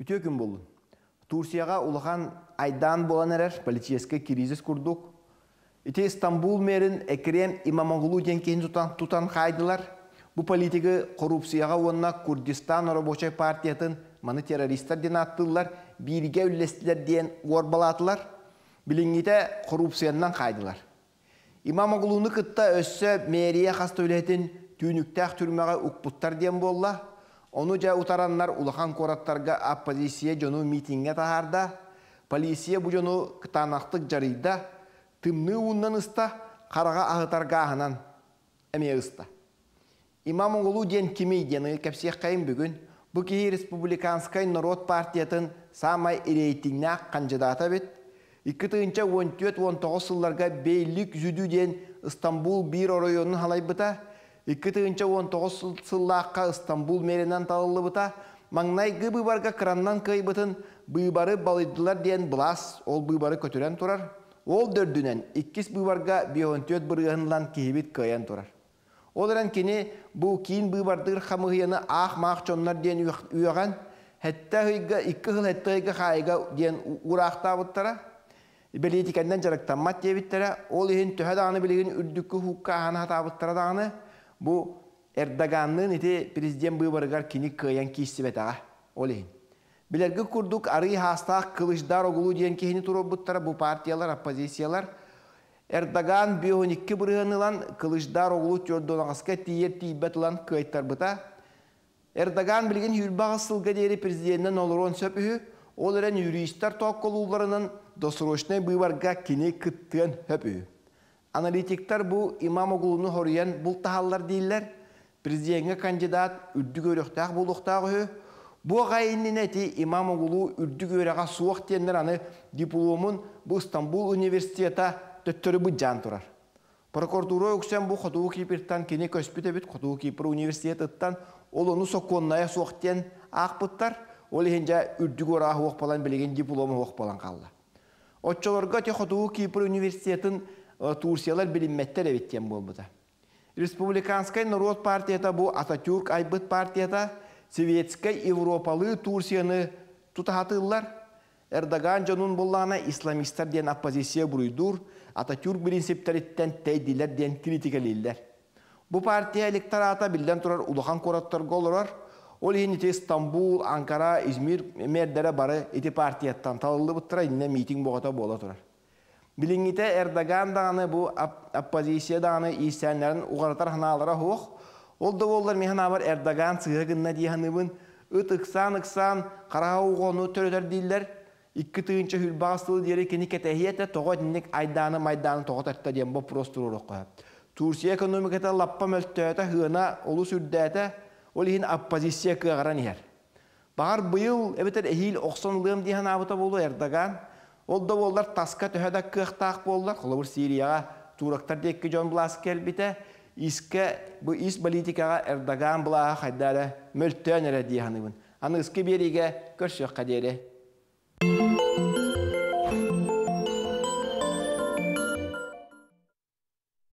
Үтүө күн буоллун. Турцияҕа улахан айдаан буолан эрэр политическай кризис курдук. Ити Стамбул мэрин Экрем Имамоглу диэн киһини тутан, тутан хаайдылар. Бу политигы коррупцияҕа уонна Курдистан рабочай партиятын маны террористар диэн ааттыыллар, бииргэ үллэстилэр диэн уорбалаатылар. Билиҥҥитэ коррупциянан хаайдылар. Имамоглуну кытта өссө мэрия хас да үлэһитин түүнүктээх түрмэҕэ укпуттар диэн буолла. Ону дьэ утараннар улахан куораттарга оппозиция дьону митиҥҥэ таһаарда. Полиция бу дьону кытаанахтык дьарыйда, тымныы ууннан ыста, хараҕа аһытар гааһынан эмиэ ыста. Имамоглу диэн кимий диэн кэпсиэххэйин бүгүн. Бу киһи Республиканскай норуот партиятын саамай рейтиҥнээх хандьыдаата эбит. 2014-19 сылларга Бейлик Зүдү диэн Стамбул биир оройуонун халайбыта. 2019 сыллаахха Стамбул мэринэн талыллыбыта. Маҥнайгы быыбарга кыраннан кыайбытын быыбары балыйдылар диэн былаас ол быыбары көтүрэн турар. Ол дөрдүнэн иккис быыбарга 54 бырыһын ылан киһибит кыайан турар. Ол эрэн кини бу киин быыбардыыр хамыыһыйаны аах-маах дьоннор диэн үөҕэн, сэттэ ыйга, икки сыл сэттэ ыйга хаайыга диэн уураахтаабыттара. Бэлиитикэннэн дьарыктаммат диэбиттэрэ. Ол иһин төһө даҕаны билигин үрдүккү хуукка аһана сатаабыттара даҕаны, бу Эрдоганныын ити президент быыбарыгар кини кыайан киирсибэтэҕэ. Ол иһин. Билэргит курдук, арыы хаастаах Кылычдар Оглу диэн киһини туруорбуттара бу партиялар, оппозициялар. Эрдоган 52 бырыһыан ылан, Кылычдар Оглу 4 тиийэр тиийбэт ылан кыайтарбыта. Эрдоган билигин 28 сылга диэри президенинэн олоруон сөп үһү, ол эрэн юристар тоокколуулларынан досрочнай быыбарга кини кыттыан сөп үһү. Аналитиктар бу Имамоглуну хоруйан бултаһаллар дииллэр. Президеҥҥэ кандидат үрдүк үөрэхтээх буолуохтаах үһү. Бу аҕай иннинэ ити Имамоглу үрдүк үөрэҕэ суох диэннэр аны дипломун бу Стамбул университета төттөрү быдьаан турар. Прокуратура үксэн бу Хотугу Кипртан кини көспүт эбит Хотугу Кипр университетыттан ол ону сокуоннайа суох диэн аахпыттар. Ол иһин дьэ үрдүк үөрэҕэ суох буолан билигин диплома суох буолан хаалла. Оччолорго ити Хотугу Кипр университетын Турциялар билиммэттэр эбит диэн буолбута. Республиканскай норуот партията бу Ататюрк айбыт партията советскай Европалыы Турцияны тутаһатыыллар. Эрдоган дьонун буллаҕына исламистар диэн оппозиция буруйдуур, Ататюрк принциптэриттэн тэйдилэр диэн критикэлииллэр. Бу партия электората биллэн турар улахан куораттарга олорор. Ол иһин ити Стамбул, Анкара, Измир мэрдэрэ бары ити партияттан талыллыбыттара иннэ митинг боҕото буола турар. Билиҥҥитэ Эрдоган даҕаны бу оппозиция даҕаны иирсээннэрин уҕарытар санаалара суох. Ол да буоллар мин санаабар Эрдоган сыыһа гынна дии саныыбын. Ыт ыксаан-ыксаан хараҕа оҕону төрөтөр дииллэр. 2028 сыл диэри кини кэтэһиэ этэ, тоҕо итинник айдааны-майдааны тоҕо тарта диэн боппуруос туруоруохха сөп. Турция экономиката лаппа мөлтөөтө, сыана олус үрдээтэ, ол иһин оппозиция кыаҕыран иһэр. Баҕар быйыл эбэтэр эһиил охсон ылыам дии санаабыта буолуо Эрдоган. Ол да буоллар таска төһө да кыахтаах буоллар, холобур Сирияҕа турактар диэки дьон былаас кэлбитэ, искэ бу ис политикаҕа Эрдоган былааһа хайда эрэ мөлтөөн эрэ дии саныыбын. Аныгыскы биэриигэ көрсүөххэ диэри.